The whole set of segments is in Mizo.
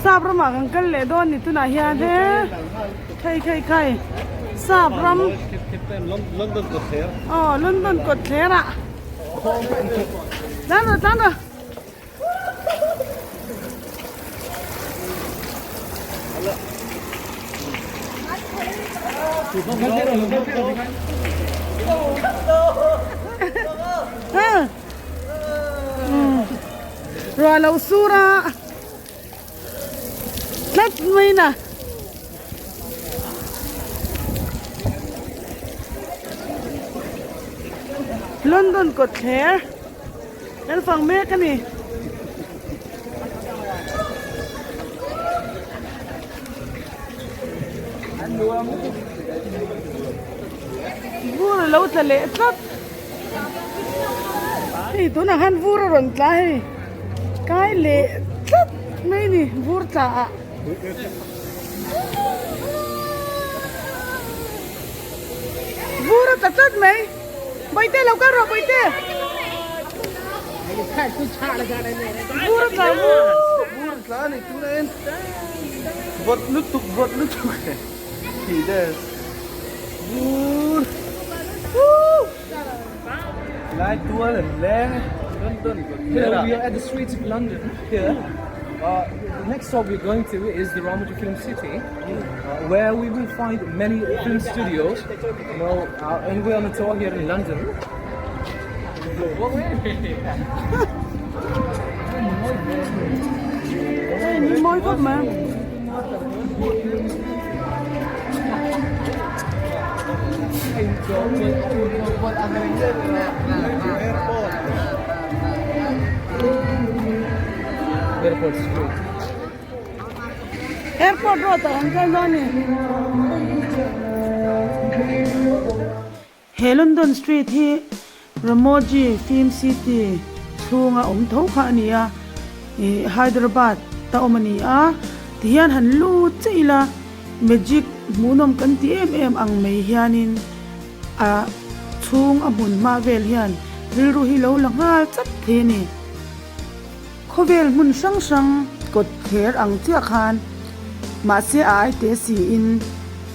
Sap ramah kan kal leh dawn ni tunah hian he khai khai khai sap ram London kawtthler aw London kawtthler ah tlan rawh tlan rawh Ruah lo sur a tlat mai na. London kawtthler kan fang mek a ni. Vur a lo tla leh tlat. Hei tunah khan vur a rawn tla hei kai leh tlat mai a ni vur tla ah. Vur a tla tlat mai bawihte lo kal rawh bawihte vur a tla vur. Vur tla a ni tunah hian vawt lutuk vawt lutuk tih vel. Vur Lai tual an leng London Hello, we are at the streets of London here. Uh, the next stop we're going to is the Ramoji Film City, uh, where we will find many film studios. You know, uh, and we're on a tour here in London. Hei ni mawi khawp mai. Airport Street. Airport road ah kan kal dawn a ni. He London Street hi Ramoji Film City chhunga awm tho kha a ni a, ih Hyderabad ta awm a ni a, tihian han lut chiah ila magic hmuhnawm kan ti em em ang mai hianin a chhung a hmun hma vel hian rilru hi lo la nghal chat thei a ni. Khawvel hmun hrang hrang kawt thler ang chiah khan mahse a ai te siin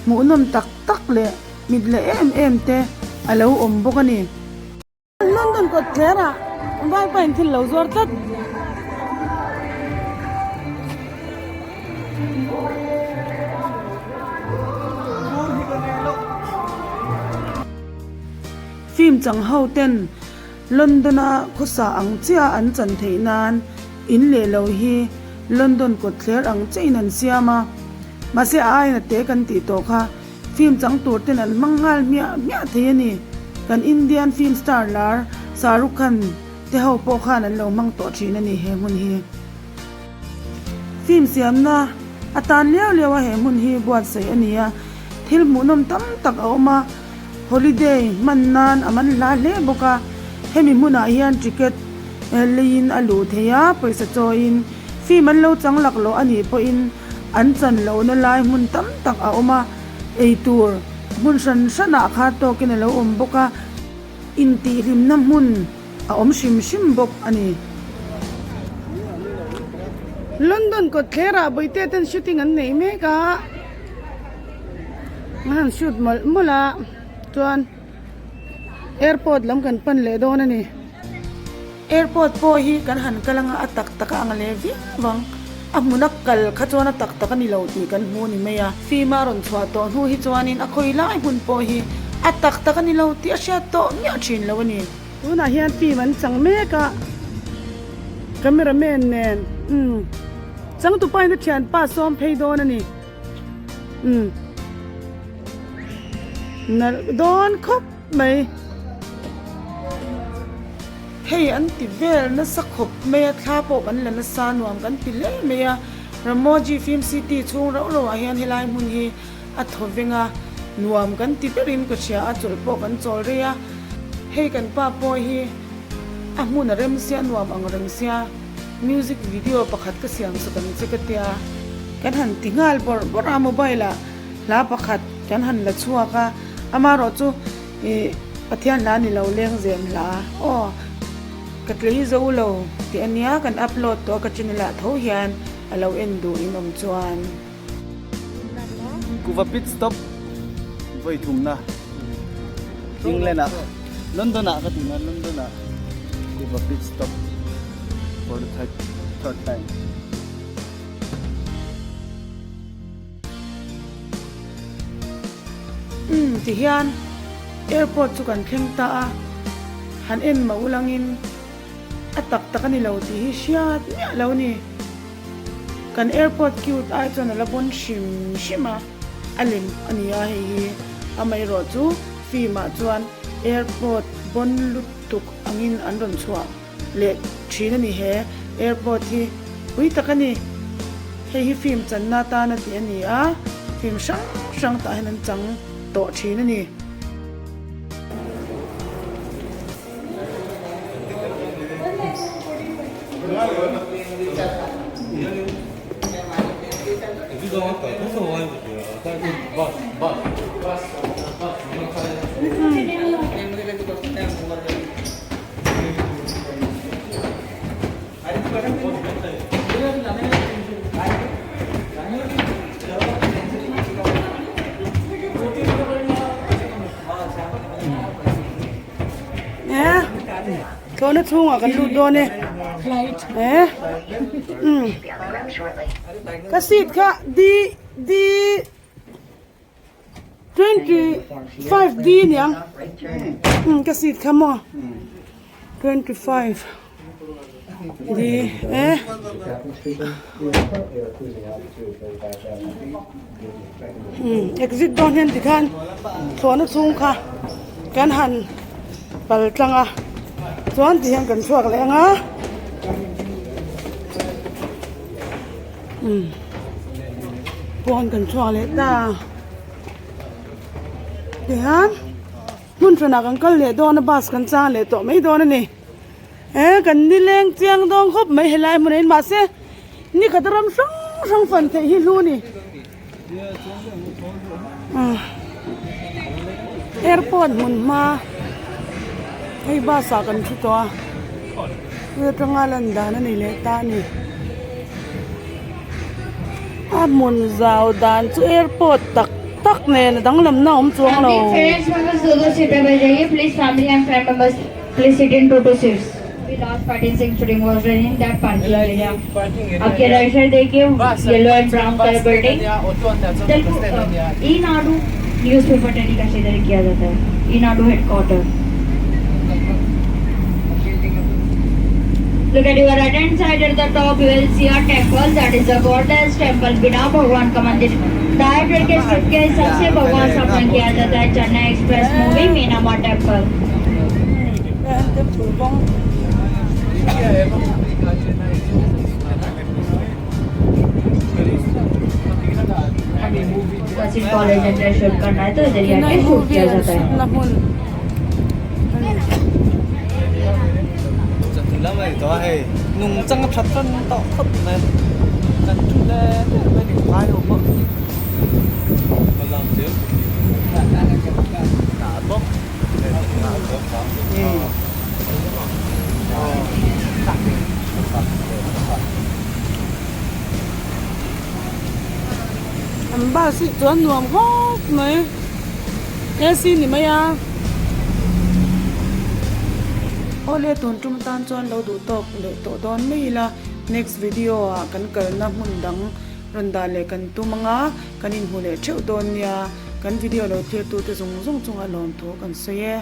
hmuhnawm tak tak leh Mit leh em em te a lo awm bawk a ni. London kawt thler ah vaipa in thil lo zuar tlat. Film chang ho ten London a khawsa ang chiah an chan theih nan in leh lo hi London kawt thler ang chiah in an siam a. Mahse a aina te kan tih tawh kha. Film chang tur ten an hmang nghal hmiah hmiah thei a ni. Kan Indian film star lar Shah Rukh Khan te ho pawh khan an lo hmang tawh thin a ni he hmun hi. Film siamna atan liau liau a he hmun hi buatsaih a ni a, thil hmuhnawm tam tak a awm a, holiday hman nan a man hla hle bawk a, hemi hmunah hian ticket leiin a luh thei a, pawisa chawiin film an lo chang laklawh a nih pawhin An chan lohna lai hmun tam tak a awm a, eitur hmun hran hranah kha tawkin a lo awm bawk a, intihhlimna hmun a awm hrim hrim bawk a ni. London kawtthlerah Bawihte ten shooting an nei mek a, an han shoot mawlh mawlh a, chuan airport lam kan pan leh dawn a ni. Airport pawh hi kan han kal anga a tak tak a ang leh viau vang. A hmuna kal kha chuan a tak tak a ni lo tih kan hmu a ni mai a. Fim a rawn chhuah tawh hnu hi chuanin a khawi lai hmun pawh hi a tak tak a ni lo tih a hriat tawh miah thin lo a ni. Tunah hian film an chang mek a, camera man nen umm changtupa in a thianpa sawm phei dawn a ni umm nalh dawn khawp mai. Hei an ti vel nasa khawp mai a, thla pawh kan la nasa nuam kan ti hle mai a, Ramoji Film City chhung rauh rauh ah hian helai hmun hi a thaw veng a, nuam kan ti berin ka hria a, chawlh pawh kan chawl rei a, hei kan pa pawh hi a hmun a rem sia nuam ang reng sia, music video pakhat ka siam sak ang che ka tia, kan han ti nghal bawrh bawrh a, mobile ah hla pakhat kan han la chhuak a, amaherawhchu chu. Ih, Pathian hla ni lo leng zem hla aw. Ka tlei zo lo tih a nia, kan upload tawh a ka channel ah tho hian. A lo en duh in awm chuan. Kuva pit stop vawi thumna England ah London ah ka ti na London ah kuva pit stop for the third third time. Umm ti hian airport chu kan thleng ta a, han en mah ulangin a tak tak a ni lo tih hi hriat miah lo ni. Kan airport cute ai chuan a la bawn hrim hrim a, a lem a ni a hei hi. Amaherawh chu film ah chuan airport bawn lutuk angin an rawn chhuah leh thin a ni he airport hi pui tak a ni. Hei hi film channa atana tih a ni a, film hrang hrang tah hian an chang tawh thin a ni. Thlawhna chhungah kan lut dawn e eh umm ka seat kha D D 25 D aniang umm ka seat kha maw 25 D eh. Umm exit dawn hian tikhan thlawhna chhung kha kan han pal tlang a chuan tihian kan chhuak leh ang a umm pawn kan chhuak leh ta tihian hmun hranah kan kal leh dawn a bus kan chang leh tawh mai dawn a ni eh kan nileng chiang dawn khawp mai helai hmunah hian mahse. Ni khat ram hrang hrang fan theih hi hlu a ni. Airport hmun hma hei bus ah kan thu tawh a tui atanga lan dan a ni leh ta a ni. A hmun zau dan chu airport tak tak nen a danglamna a awm chuang lo. Temple kawng. Chennai movie an shoot na hmun a ni. An bus hi chuan nuam khawp mai AC ni mai a. Awle tun tum tan chuan lo duh tawk leh tawh dawn mai ila next video ah kan kalna hmun dang rawn dah leh kan tum anga kan inhmu leh theuh dawn nia. Kan video lo thlir tute zawng zawng chungah lawmthu kan sawi e.